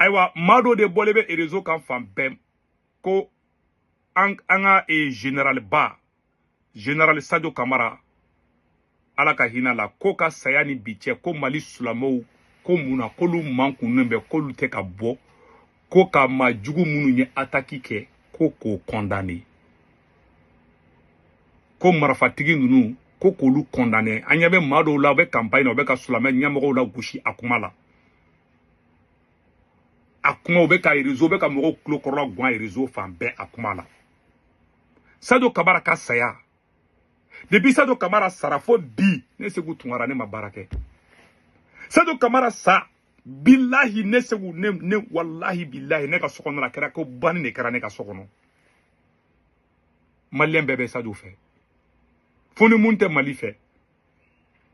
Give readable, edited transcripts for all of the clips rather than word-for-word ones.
Ayiwa, maa dɔ de bɔlen bɛ réseau kan fan bɛɛ ko an ka général ba, général Sadio Kamara, Ala ka hinɛ la, ko ka saya ni bi cɛ, ko Mali silamɛw ko mun na k'olu mankunnen bɛ, k'olu tɛ ka bɔ ko ka maa jugu minnu ye attaque kɛ, ko k'o condamner, ko marifatigi ninnu, ko k'olu condamner. An ɲɛ bɛ maa dɔw la, u bɛ campagne na, u bɛ ka silamɛ ɲɛmɔgɔw la gosi a kuma la. A kuma, u bɛ ka réseau, u bɛ ka mɔgɔw tulo kɔrɔla guwan réseau fan bɛɛ a kuma la. Sadio Kamara ka saya, depuis Sadio Kamara sara fo bi, ne Segu Tunkara, ne ma baara kɛ. Sadio Kamara sa, bilahi, ne Segu, ne walahi bilahi, ne ka so kɔnɔ la, a kɛra ko banni de kɛra ne ka so kɔnɔ. Maliyɛn bɛɛ bɛ Sadio fɛ, fo ni mun tɛ Mali fɛ.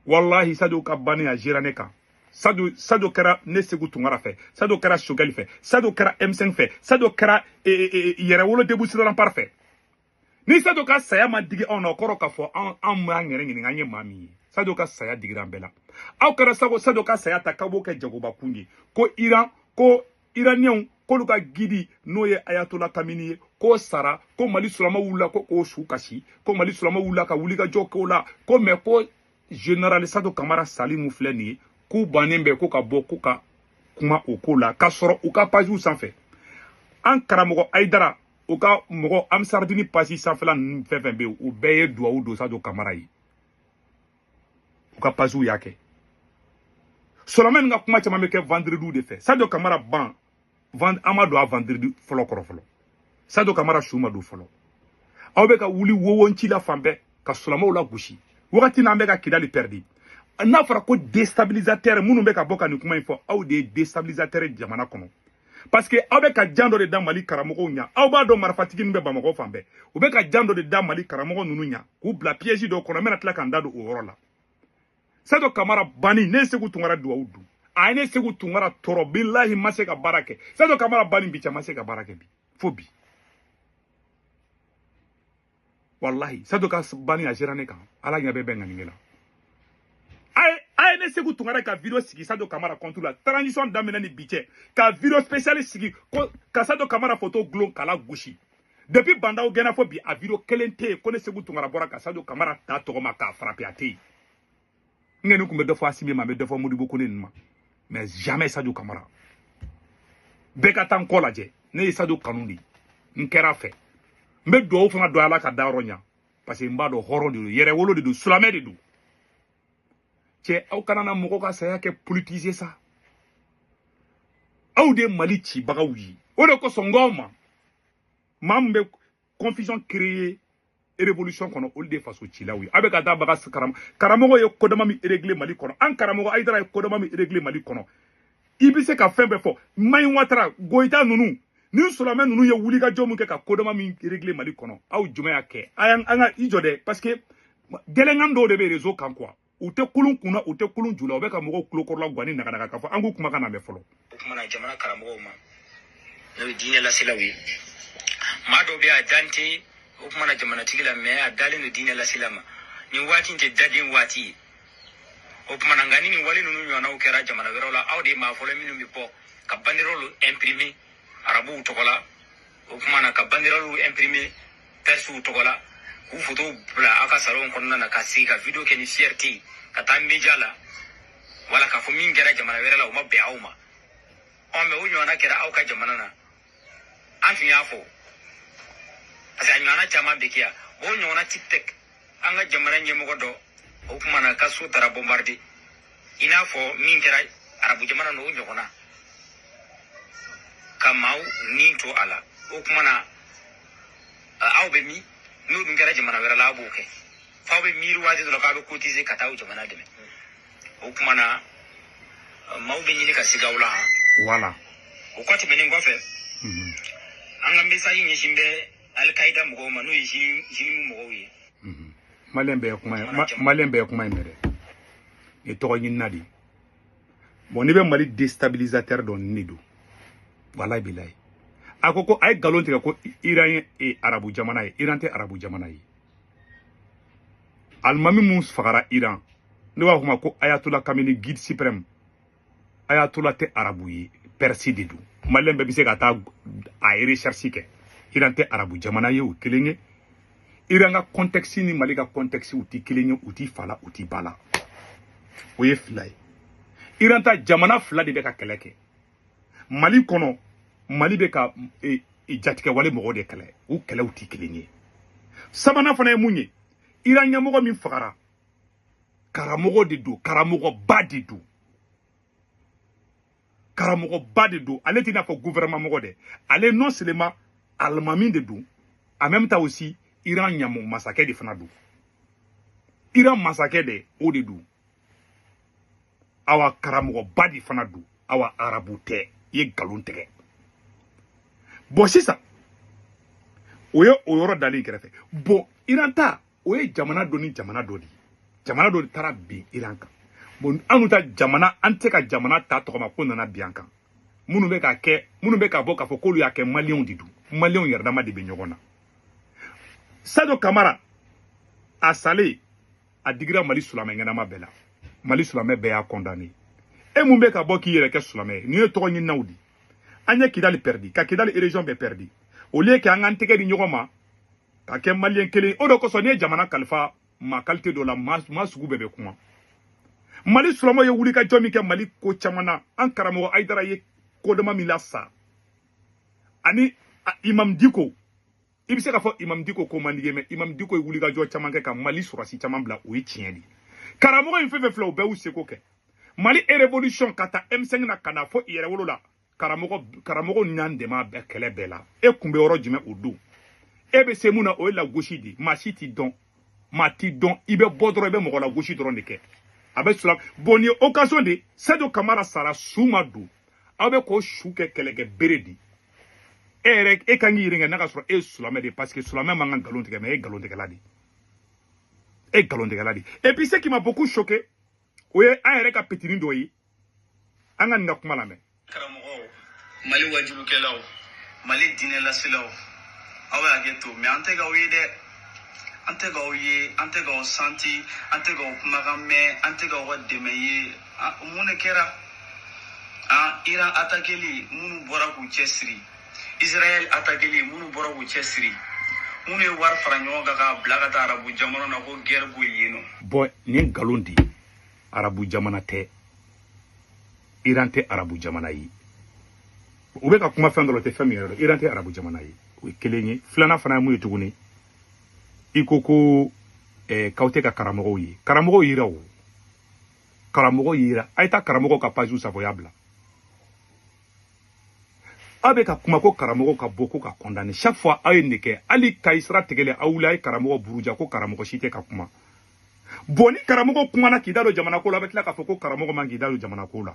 Walahi, Sadio ka banni a géré ne kan. Sadio kɛra ne Segu Tunkara fɛ, Sadio kɛra Choguel fɛ, Sadio kɛra M5 fɛ, Sadio kɛra Yɛrɛwolo Debout sur Rempart fɛ. Ni Sadio ka saya ma digi anw na, o kɔrɔ k'a fɔ an m'an yɛrɛ ɲininka an ye maa min ye. Sadio ka saya digira an bɛɛ la. Aw kɛra Sadio ka saya ta k'aw b'o kɛ jagobakun ye, ko Iran, ko Iraniyɛnw k'olu ka guide, n'o ye Ayatollah Khamenei ye, k'o sara, ko Mali silamɛw wulila ko k'o su kasi, ko Mali silamɛw wulila ka wuli ka jɔ k'o la, ko mais ko général Sadio Kamara sali mun filɛ nin ye, k'u bannen bɛ ko ka bɔ ko ka kuma o ko la, k'a sɔrɔ u ka pagew sanfɛ, an karamɔgɔ Ayidara, u ka mɔgɔ Amisardini page sanfɛla ninnu, fɛn fɛn bɛ yen, u bɛɛ ye duwawu don Sadio Kamara ye, u ka pagew y'a kɛ. Solomani ka kuma caman bɛ kɛ vendredi de fɛ. Sadio Kamara ban, an ma don a vendredi fɔlɔ kɔrɔ fɔlɔ. Sadio Kamara su ma don fɔlɔ. Aw bɛ ka wuli wowonci la fan bɛɛ ka silamɛw la gosi wagati n'an bɛ ka Kidali pɛridi. N'a fɔra ko déstabilisateur minnu bɛ ka bɔ ka nin kuma in fɔ, aw de ye déstabilisateur jamana kɔnɔ, parce que aw bɛ ka jan dɔ de da Mali karamɔgɔw ɲɛ. Aw b'a dɔn marifatigi ninnu bɛ Bamakɔ fan bɛɛ. U bɛ ka jan dɔ de da Mali karamɔgɔ ninnu ɲɛ k'u bila piège dɔw kɔnɔ. N bɛna tila ka n da don o yɔrɔ la. Sadio Kamara banni, ne ye Segu Tunkara duwawu dun, a ye ne Segu Tunkara tɔɔrɔ, bilahi, ma se ka baara kɛ. Sadio Kamara banni bi cɛ, ma se ka baara kɛ bi fo bi. Walahi, Sadio ka banni a géré ne kan. Ala ɲɛ bɛ bɛn ŋaniŋɛ la. A ye ne Segu Tunkara ka vidéo sigi Sadio Kamara compte la, transition daminɛ ni bi cɛ, ka vidéo spéciale sigi ko ka Sadio Kamara photo gulon k'a la gosi. Depuis Bandaw gɛnna fo bi, a vidéo kelen tɛ yen ko ne Segu Tunkara bɔra ka Sadio Kamara ta tɔgɔ ma k'a frapper, a tɛ yen. N kɔni tun bɛ dɔ fɔ Asimi ma, n bɛ dɔ fɔ Modibo Kone ninnu ma, mais jamais Sadio Kamara. Bɛɛ ka taa n kɔ lajɛ, ne ye Sadio kanu de, n kɛra fɛ. N bɛ duwawu fana don Ala ka da yɔrɔ ɲa, parce que n b'a dɔn hɔrɔn de don, yɛrɛwolo de don, silamɛ de don. Cɛ, aw kana na mɔgɔ ka saya kɛ politiser sa. Aw de ye Mali cibagaw ye. O de kosɔn n k'aw ma, maa min bɛ confusion créer révolution kɔnɔ, olu de ye faso cilaw ye. A bɛ ka taa baga karamɔgɔ ye kodama min régler Mali kɔnɔ, an karamɔgɔ Ayidara ye kodama min régler Mali kɔnɔ, i bɛ se ka fɛn bɛɛ fɔ. Mayi Watara, Goyita ninnu ni silamɛ ninnu ye wulikajɔ min kɛ ka kodama min régler Mali kɔnɔ, aw jumɛn y'a kɛ? A y'an an ka i jɔ dɛ, parce que gɛlɛnkan dɔw de bɛ réseau kan quoi. U tɛ kulun kunna, u tɛ kulun ju la, u bɛ ka mɔgɔw tulo kɔrɔla guwan ni naganaga k'a fɔ an k'u kumakan lamɛn fɔlɔ. O kuma na, jamana karamɔgɔw ma, n'o ye diinɛ laselaw ye, maa dɔw bɛ yen, a dan tɛ o kuma na jamanatigi la, mɛ a dalen don diinɛ lasela ma. Nin waati in tɛ daden waati ye. O kuma na, nka ni nin wale ninnu ɲɔgɔnnaw kɛra jamana wɛrɛw la, aw de ye maa fɔlɔ minnu bɛ bɔ ka banderole imprimer arabuw tɔgɔ la. O kuma na, ka banderole imprimer persiw tɔgɔ la, k'u foto bila aw ka salon kɔnɔna na, ka sigi ka vidéo kɛ ni fierté ye, ka taa media la, wala k'a fɔ min kɛra jamana wɛrɛ la, o ma bɛn aw ma. Ɔ mɛ o ɲɔgɔnna kɛra aw ka jamana na, an tun y'a fɔ, parce que a ɲɔgɔnna caman bɛ kɛ yan. O ɲɔgɔnna tic-tac, an ka jamana ɲɛmɔgɔ dɔ, o kuma na, ka so taara bombarder, i n'a fɔ min kɛra arabu jamana na, o ɲɔgɔnna ka maaw ni to a la. O kuma na, aw bɛ min n'o dun kɛra jamana wɛrɛ la, aw b'o kɛ f'aw bɛ miiri waati dɔ la k'aw bɛ cotiser ka taa o jamana dɛmɛ. O kuma na, maaw bɛ ɲini ka siga aw la han. Voilà. O kɔ tɛmɛnen kɔfɛ, an ka message ɲɛsin bɛ Alikaida mɔgɔw ma, n'o ye JNIM mɔgɔw ye. Maliyɛn bɛɛ ye kuma ye, maliyɛn bɛɛ ye kuma in mɛn dɛ. Nin ye tɔgɔ ɲinina de ye. Bon, n'i bɛ Mali déstabilisateur dɔn, nin de don. Walayi bilayi. A ko ko a ye nkalon tigɛ ko Iran ye arabu jamana ye. Iran tɛ arabu jamana ye. Alimami mun fagara Iran, ne b'a fɔ ma ko Ayatollah Khamenei, guide suprême. Ayatollah tɛ arabu ye. Perse de don. Maliyɛn bɛɛ bɛ se ka taa a recherche kɛ. Iran tɛ arabu jamana ye, o kelen ye. Iran ka contexte ni Mali ka contexte u tɛ kelen ye, u tɛ fa la, u tɛ ba la. O ye fila ye. Iran ta jamana fila de bɛ ka kɛlɛ kɛ Mali kɔnɔ. Mali bɛ ka jatigɛwale mɔgɔw de kɛlɛ, u kɛlɛw tɛ kelen ye. Sabanan fana ye mun ye? Iran ɲɛmɔgɔ min fagara, karamɔgɔ de don, karamɔgɔba de don, karamɔgɔba de don. Ale t'i n'a fɔ gouvernement mɔgɔ dɛ, ale non seulement alimami de don, en même temps aussi Iran ɲamɔ masakɛ de fana don. Iran masakɛ de, o de don. Awa, karamɔgɔba de fana don. Awa, arabu tɛ, i ye nkalon tigɛ. Bon, sisan o ye o yɔrɔ dalen kɛrɛfɛ. Bon, Iran ta, o ye jamana dɔ ni jamana dɔ de ye, jamana dɔ de taara bin Iran kan. Bon, anw ta jamana, an tɛ ka jamana ta tɔgɔ ma ko nana bin an kan. Minnu bɛ ka kɛ, minnu bɛ ka bɔ k'a fɔ k'olu y'a kɛ, maliyɛnw de don. Maliyɛnw yɛrɛ dama de bɛ ɲɔgɔn na. Sadio Kamara a salen, a digira Mali silamɛ ɲɛnama bɛɛ la. Mali silamɛ bɛɛ y'a condamné. E mun bɛ ka bɔ k'i yɛrɛ kɛ silamɛ ye? Nin ye tɔgɔ ɲininaw di. An ye Kidali perdu, ka Kidali région bɛɛ perdu, au lieu que an k'an tɛgɛ di ɲɔgɔn ma ka kɛ maliyɛn kelen. O de kosɔn, n'i ye jamana kalifa maa qualité dɔ la, maa sugu bɛɛ bɛ kuma. Mali silamɛw ye wulikajɔ min kɛ Mali ko caman na, an karamɔgɔ Ayidara ye kodama min lasa ani Imam Diko, i bɛ se k'a fɔ Imam Diko ko man di ye, mais Imam Diko ye wulikajɔ caman kɛ ka Mali sɔrɔsi caman bila, o ye tiɲɛ de ye. Karamɔgɔ in fɛn fɛn filɛ, o bɛɛ y'u seko kɛ Mali révolution ka taa M5 na ka na fɔ yɛrɛwolo la. Karamɔgɔ y'an dɛmɛ a bɛɛ kɛlɛ bɛɛ la. E kun bɛ yɔrɔ jumɛn o don? E bɛ se mun na? O ye lagosi de ye. Maa si t'i dɔn, maa t'i dɔn. I bɛ bɔ dɔrɔn, i bɛ mɔgɔ lagosi dɔrɔn de kɛ. A bɛ sula. Bon, nin ye occasion de. Sadio Kamara sara, su ma don, aw bɛ k'o su kɛ kɛlɛkɛ bere de. E yɛrɛ, e kan k'i yɛrɛ kɛ n'a ka sɔrɔ e ye silamɛ de ye, parce que silamɛ man kan nkalon tigɛ, mais e ye nkalontigɛla de ye, e ye nkalontigɛla de ye. Et puis, ce qui m'a beaucoup choqué, o ye an yɛrɛ ka petini dɔ ye. An ka nin ka kuma lamɛn. Karamɔgɔw, Mali wajulukɛlaw, Mali diinɛ laselaw, aw bɛ hakɛ to, mais an tɛ k'aw ye dɛ. An tɛ k'aw ye, an tɛ k'aw santi, an tɛ k'aw kumakan mɛn, an tɛ k'aw ka dɛmɛ ye. Mun de kɛra? An Iran atakeli, minnu bɔra k'u cɛ siri, Israël atakeli, minnu bɔra k'u cɛ siri, minnu ye wari fara ɲɔgɔn kan k'a bila ka taa arabu jamana na ko guerre b'o yen nɔ. Bon, nin ye nkalon de ye. Arabu jamana tɛ, Iran tɛ arabu jamana ye. U bɛ ka kuma fɛn dɔ la, o tɛ fɛn min yɛrɛ dɔn. Iran tɛ arabu jamana ye, o ye kelen ye. Filanan fana ye mun ye tuguni? I ko k'aw tɛ ka karamɔgɔw ye. Karamɔgɔw yira, o karamɔgɔ yira. A ye taa karamɔgɔw ka page sanfɛ, o y'a bila. Aw bɛ ka kuma ko karamɔgɔw ka bɔ ko ka condamner. Chaque fois aw ye nin de kɛ. Hali kayi sira tigɛlen, aw wuli, a ye karamɔgɔ buruja ko karamɔgɔ si tɛ ka kuma. Bon, ni karamɔgɔ kumana k'i da don jamana ko la, a bɛ tila k'a fɔ ko karamɔgɔ man k'i da don jamana ko la.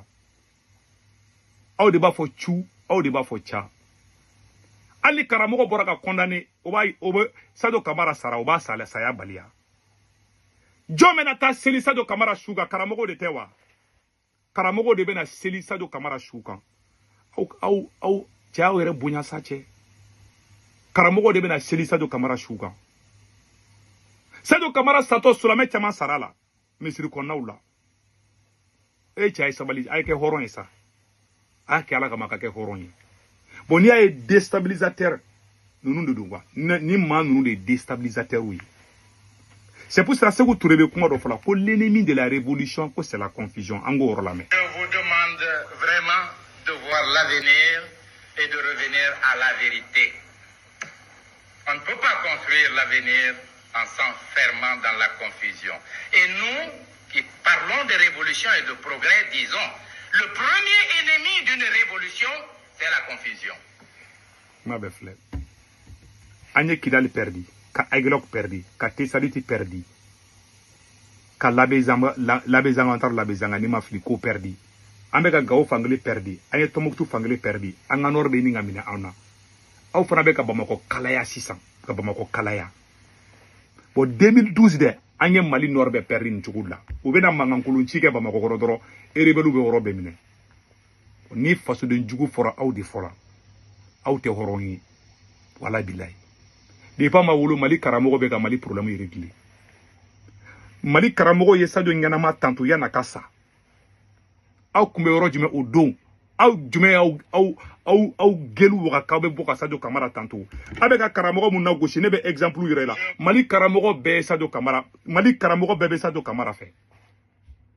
Aw de b'a fɔ cu, aw de b'a fɔ ca. Hali karamɔgɔ bɔra ka condamner, o b'a o bɛ Sadio Kamara sara, o b'a saya saya baliya. Jɔn bɛna taa seli Sadio Kamara su kan? Karamɔgɔ de tɛ wa? Karamɔgɔ de bɛna seli Sadio Kamara su kan. Aw cɛ, aw yɛrɛ bonya sa cɛ. Karamɔgɔ de bɛna seli Sadio Kamara su kan. Sadio Kamara satɔ, silamɛ caman sara la misiri kɔnɔnaw la. E cɛ, a ye sabali, a ye kɛ hɔrɔn ye sa. A y'a kɛ Ala kama, ka kɛ hɔrɔn ye. Bon, n'i y'a ye déstabilisateur ninnu de don quoi, ni maa ninnu de ye déstabilisateur ye. C'est pour cela, Sékou Touré bɛ kuma dɔ fɔ la ko l'ennemi de la révolution, ko c'est la confusion. An k'o yɔrɔ lamɛn. Je vous demande vraiment de voir l'avenir et de revenir à la vérité. On ne peut pas construire l'avenir en s'enfermant dans la confusion. Et nous, qui parlons de révolution et de progrès, disons, le premier ennemi d'une révolution, c'est la confusion. Kuma bɛ filɛ. An ye Kidali perdu, ka Aguelhok perdu, ka Tesaliti perdu, ka Labezanga, Labezanga, an taara Labezanga n'i ma fili k'o perdu. An bɛ ka Gawo fankelen perdu, an ye Tɔnbukutu fankelen perdu, an ka nord bɛ ɲini ka minɛ an na. Aw fana bɛ ka Bamakɔ kalaya sisan, ka Bamakɔ kalaya. Bon, 2012 dɛ, an ye Mali nord bɛɛ perdu nin cogo la. U bɛna mankankolon ci kɛ Bamakɔ kɔrɔ dɔrɔn, rebelle bɛ yɔrɔ bɛɛ minɛ. Ni fasoden jugu fɔra, aw de fɔra. Aw tɛ hɔrɔn ye, wala bilayi. Depuis an ma wolo, Mali karamɔgɔ bɛ ka Mali problème régler. Mali karamɔgɔ ye Sadio ɲɛnama tanto yan'a ka sa. Aw kun bɛ yɔrɔ jumɛn o don? Aw jumɛn aw gelu waga k'aw bɛ bɔ ka Sadio Kamara tanto. A bɛ ka karamɔgɔ mun nagosi, ne bɛ exemple yɛrɛ la. Mali karamɔgɔ bɛɛ ye Sadio Kamara, Mali karamɔgɔ bɛɛ bɛ Sadio Kamara fɛ.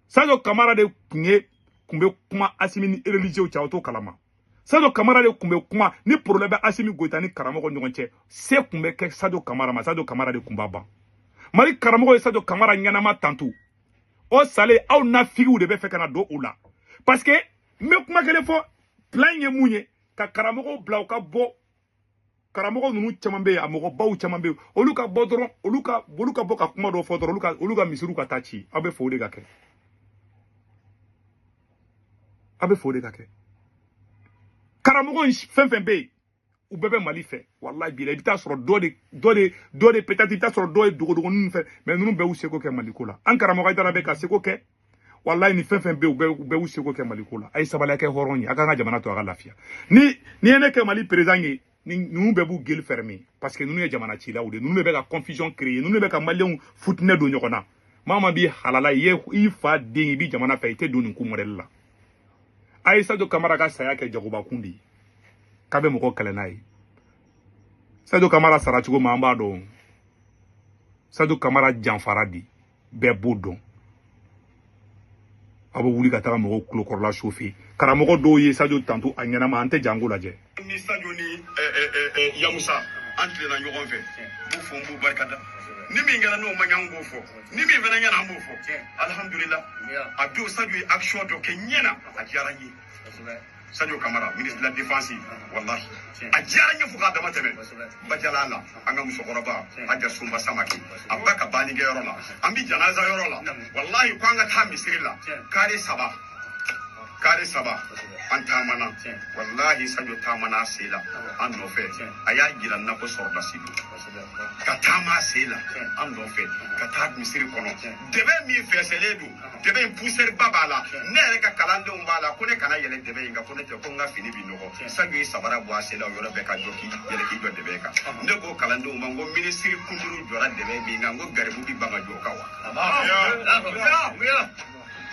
Sadio Kamara de kun bɛ kuma Assimi ni religieux cɛ, aw t'o kalama. Sadio Kamara de kun bɛ kuma ni problème bɛ Assimi Goïta ni karamɔgɔ ɲɔgɔn cɛ, se kun bɛ kɛ Sadio Kamara ma, Sadio Kamara de kun b'a ban. Mali karamɔgɔ ye Sadio Kamara ɲɛnama tanto. O sale aw nafigiw de bɛ fɛ ka na don o la. Parce que n bɛ kuma kelen fɔ, plan ye mun ye ka karamɔgɔw bila u ka bɔ. Karamɔgɔ ninnu caman bɛ yen, a mɔgɔbaw caman bɛ yen, olu ka bɔ dɔrɔn, olu ka bɔ ka kuma dɔ fɔ dɔrɔn, olu ka misiriw ka taa ci. Aw bɛ fɛ o de ka kɛ. Aw bɛ fɛ o de ka kɛ. Karamɔgɔ fɛn fɛn bɛ yen, u bɛɛ bɛ Mali fɛ. Walahi bi la, i bɛ taa sɔrɔ dɔ de peut-être i bɛ taa sɔrɔ dɔ ye dogodogonin fɛ, mais ninnu bɛɛ y'u seko kɛ Maliko la. An karamɔgɔ Hayidara bɛ ka seko kɛ. Walahi ni fɛn fɛn bɛ yen, u bɛɛ y'u seko kɛ Maliko la. A ye sabali, a kɛ hɔrɔn ye, a k'an ka jamana to a ka lafiya. Ni ye ne kɛ Mali président ye, ni ninnu bɛɛ b'u gueule fermer, parce que ninnu ye jamana cilaw de ye, ninnu de bɛ ka confusion créer, ninnu de bɛ ka maliyɛnw futinɛ don ɲɔgɔn na. Maa maa b'i halala, i ye i fa den, i b'i jamana fɛ, i tɛ don nin ko modèle la. A ye Sadio Kamara ka saya kɛ jagobakun de ye, k'a bɛ mɔgɔ kɛlɛ n'a ye. Sadio Kamara sara cogo min an b'a dɔn. Sadio Kamara janfara de, bɛɛ b'o dɔn. Aw bɛ wuli ka taga mɔgɔw tulokɔrɔla chauffer. Karamɔgɔ dɔw ye Sadio tanto a ɲɛnama, an tɛ jango lajɛ. Ni Sadio ni Yamusa an tilenna ɲɔgɔn fɛ, n b'u fo, n b'u barikada. Ni min kɛra n'o ma ɲɛ, an b'o fɔ. Ni min fana ɲɛna, an b'o fɔ. Alhamdulillah, a don Sadio ye action dɔ kɛ ɲɛna, a diyara n ye. Sadio Kamara, ministre de la Défense, wallahi a diyara n ye fo k'a dama tɛmɛ. Bajala la, an ka musokɔrɔba Aja Sunba Samake, a ba ka bannikɛyɔrɔ la, an bi janaza yɔrɔ la, wallahi ko an ka taa misiri la, kare saba an taamana. Wallahi Sadio taamana a sen la an nɔfɛ, a y'a jira n na ko sɔrɔdasi don, ka taama a sen la an nɔfɛ ka taa misiri kɔnɔ. Dɛbɛ min fɛsɛlen don, dɛbɛ in poussière ba b'a la, ne yɛrɛ ka kalandenw b'a la, ko ne kana yɛlɛ dɛbɛ in kan, ko ne tɛ, ko n ka fini bi nɔgɔ. Sadio ye sabara bɔ a sen la o yɔrɔ bɛɛ ka jɔ k'i yɛlɛ k'i jɔ dɛbɛ kan. Ne ko kalandenw ma, n ko minisiri kunturu jɔra dɛbɛ min kan, n ko garibu bi ban ka jɔ o kan wa?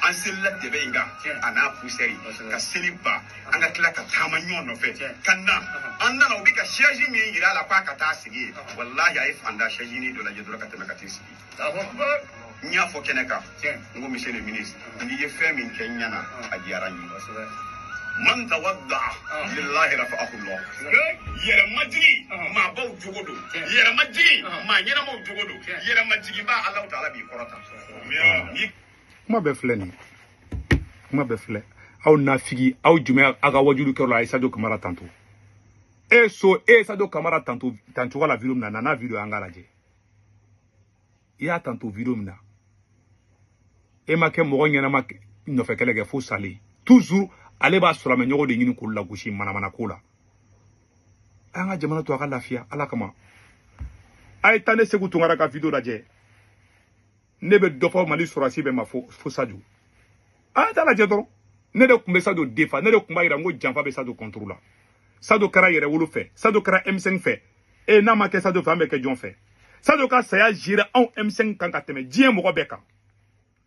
An selila dɛbɛ in kan a n'a poussière ka seli ban, an ka tila ka taama ɲɔgɔn nɔfɛ ka na. An nana, u bɛ ka siège min yira a la k'a ka taa sigi yen, walahi a ye fanda siège ni dɔ lajɛ dɔrɔn ka tɛmɛ ka t'i sigi. N y'a fɔ kɛnɛ kan, n ko monsieur le ministre, n'i ye fɛn min kɛ n ɲɛna, a diyara n ye. Man tawadda lillahi rafa'ahu Allah. Yɛrɛmajigi maabaw jogo don, yɛrɛmajigi maa ɲɛnamaw jogo don, yɛrɛmajigiba Alahu taala b'i kɔrɔta. Kuma bɛɛ filɛ nin ye, kuma bɛɛ filɛ. Aw nafigi, aw jumɛn aw ka wajulu kɛyɔrɔ la, a ye Sadio Kamara tanto. E so, e ye Sadio Kamara tanto tancogo la video min na, n'a video an k'a lajɛ. I y'a tanto video min na, e ma kɛ mɔgɔ ɲɛnama nɔfɛ kɛlɛ kɛ fo salen. Toujours ale b'a silamɛ ɲɔgɔn de ɲini k'olu lagosi manamana ko la. An ka jamana to a ka lafiya Ala kama. A ye taa ne Sekou Tounkara ka video lajɛ. Ne bɛ dɔ fɔ Mali sɔrɔdasi bɛɛ ma fo Sadio. A ye taa lajɛ dɔrɔn. Ne de tun bɛ Sadio defa, ne de tun b'a yira n ko janfa bɛ Sadio contre la. Sadio kɛra yɛrɛwolo fɛ, Sadio kɛra M5 fɛ. E n'a ma kɛ Sadio fɛ, an bɛ kɛ jɔn fɛ? Sadio ka saya jira anw M5 kan ka tɛmɛ diɲɛ mɔgɔ bɛɛ kan.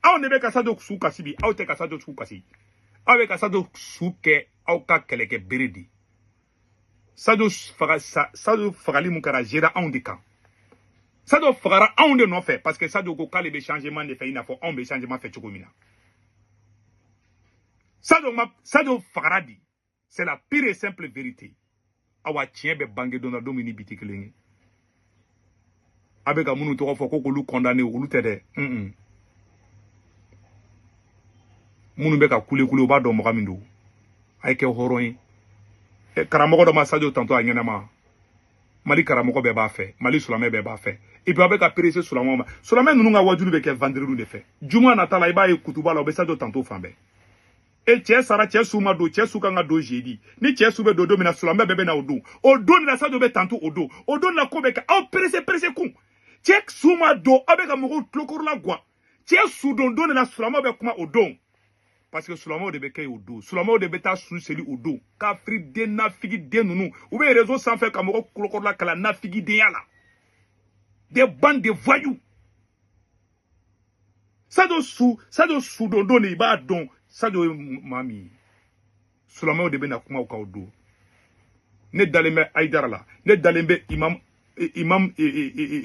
Anw de bɛ ka Sadio su kasi bi, aw tɛ ka Sadio su kasi. Aw bɛ ka Sadio su kɛ aw ka kɛlɛkɛ bere de. Sadio fagali mun kɛra jira anw de kan. Sadio fagara anw de nɔfɛ, parce que Sadio ko k'ale bɛ changement de fɛ, i n'a fɔ anw bɛ changement fɛ cogo min na. Sadio fagara di. C'est la pire et simple vérité. Awa tiɲɛ bɛ bange don na don min ni bi tɛ kelen ye. A bɛ ka minnu tɔgɔ fɔ ko k'olu condamné, olu tɛ dɛ. Minnu bɛ ka kule kule, u b'a dɔn mɔgɔ min don. A ye kɛ hɔrɔn ye. Karamɔgɔ dɔ ma Sadio tanto a ɲɛnama. Mali karamɔgɔ bɛɛ b'a fɛ, Mali silamɛ bɛɛ b'a fɛ. Et puis a bɛ ka presser silamɛw ma. Silamɛ ninnu ka wajulu bɛ kɛ vendredi de fɛ. Juma nata la, i b'a ye kutuba la, u bɛ Sadio tanto fan bɛɛ. E cɛ sara, cɛ su ma don, cɛ su kan ka don jeudi. Ni cɛ su bɛ don don min na, silamɛ bɛɛ bɛ na o don. O don de la Sadio bɛ tanto o don. O don de la ko bɛ kɛ aw pressé pressé kun. Cɛ su ma don, aw bɛ ka mɔgɔw tulokɔrɔla guwa. Cɛ su don don de la silamɛw bɛ kuma o don. Parce que silamɛw de bɛ kɛ o don. Silamɛw de bɛ taa su seli o don. Kafiri den nafigi den ninnu, u bɛ réseau sanfɛ ka mɔgɔw tulokɔrɔla kalan nafigidenya la. Des bandes de voyous. Sadio su don don de i b'a dɔn Sadio ye maa min ye. Silamɛw de bɛna kuma u kan o don. Ne dalen bɛ Ayidara la, ne dalen bɛ imam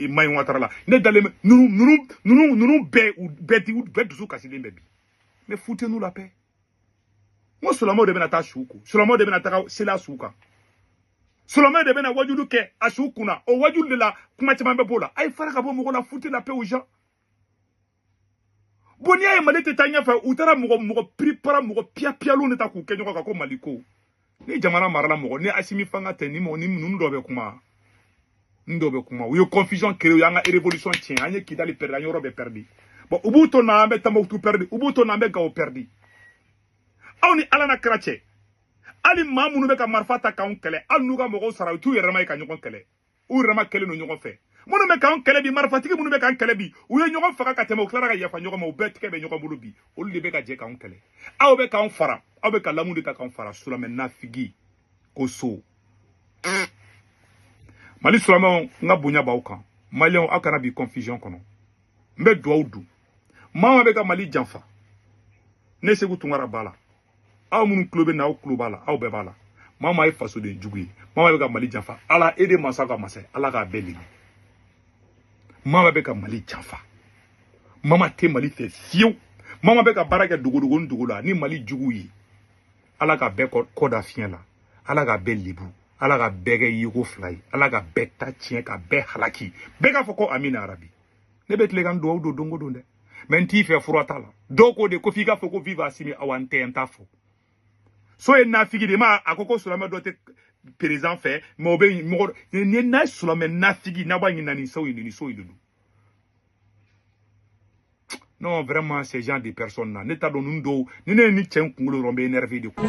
Mayi Watara la, ne dalen bɛ ninnu bɛɛ u bɛɛ dusu kasilen bɛ bi. Mais foutez-nous la paix. N ko silamɛw de bɛna taa su ko, silamɛw de bɛna taga seli a su kan, silamɛw de bɛna wajulu kɛ a su kunna. O wajulu de la kuma caman bɛ b'o la. A ye fara ka bɔ mɔgɔ la, foutez la paix aux gens. Bon, n'i y'a ye Mali tɛ taa ɲɛfɛ, u taara mɔgɔ piripara mɔgɔ piyapiyalenw de ta k'u kɛ ɲɔgɔn kan ko Mali ko. Ni jamana marala mɔgɔ ni Asimi fanga tɛ ni mɔgɔ ni ninnu dɔ bɛ kuma, ninnu dɔ bɛ kuma. U ye confusion créer, u y'an ka révolution tiɲɛ, an ye Kidali perdu, an ye yɔrɔ bɛɛ perdu. Bon, u b'u to na an bɛ Tombouctou perdu, u b'u to na an bɛ Gao perdu. Aw ni Ala na kira cɛ, hali maa minnu bɛ ka marifa ta k'anw kɛlɛ, hali n'u ka mɔgɔw sara, u t'u yɛrɛ ma ye ka ɲɔgɔn kɛlɛ. U yɛrɛ ma kɛlen don ɲɔgɔn fɛ. Minnu bɛ k'anw kɛlɛ bi, marifatigi minnu bɛ k'an kɛlɛ bi, u ye ɲɔgɔn faga ka tɛmɛ, u tilara ka yafa ɲɔgɔn ma, u bɛɛ tigɛ bɛ ɲɔgɔn bolo bi. Olu de bɛ ka jɛ k'anw kɛlɛ. Aw bɛ k'anw fara, aw bɛ ka lamu de ta k'anw fara. Silamɛ nafigi ko so. Mali silamɛw, n ka bonya b'aw kan. Maliyɛnw, aw kana bi confusion kɔnɔ. N bɛ duwawu dun. Maa bɛ ka Mali janfa, ne Sekou Tounkara b'a la. Aw minnu tulo bɛ na, aw tulo b'a la, aw bɛɛ b'a la. Maa maa ye fasoden jugu ye, maa maa bɛ ka Mali janfa, Ala e de masa ka masa ye, Ala k'a bɛɛ lebu. Maa maa bɛ ka Mali janfa, maa maa tɛ Mali fɛ fiyewu, maa maa bɛ ka baara kɛ dogodogo ni dogo la ni Mali jugu ye, Ala k'a bɛɛ kɔ da fiɲɛ la, Ala k'a bɛɛ lebu, Ala k'a bɛɛ kɛ yeko fila ye, Ala ka bɛɛ ta tiɲɛ, ka bɛɛ halaki. Bɛɛ k'a fɔ ko amina arabi. Ne bɛ tile ka n duwawu don don o don dɛ, mɛ n t'i fɛ fura t'a la. Dɔw ko de ko f'i k'a fɔ ko vive Asimi, awa n tɛ, n t'a fɔ. So ye nafigi de ma, a ko ko silamɛ dɔ tɛ président fɛ, mɛ o bɛ mɔgɔ ni n'a ye silamɛ nafigi n'a b'a ɲini nin so in nin so in de don. Non, vraiment, ces gens de personnes là, ne t'a dɔn ninnu dɔw ni ne ye ni cɛ in kunkolo dɔrɔn bɛ énervé de quoi.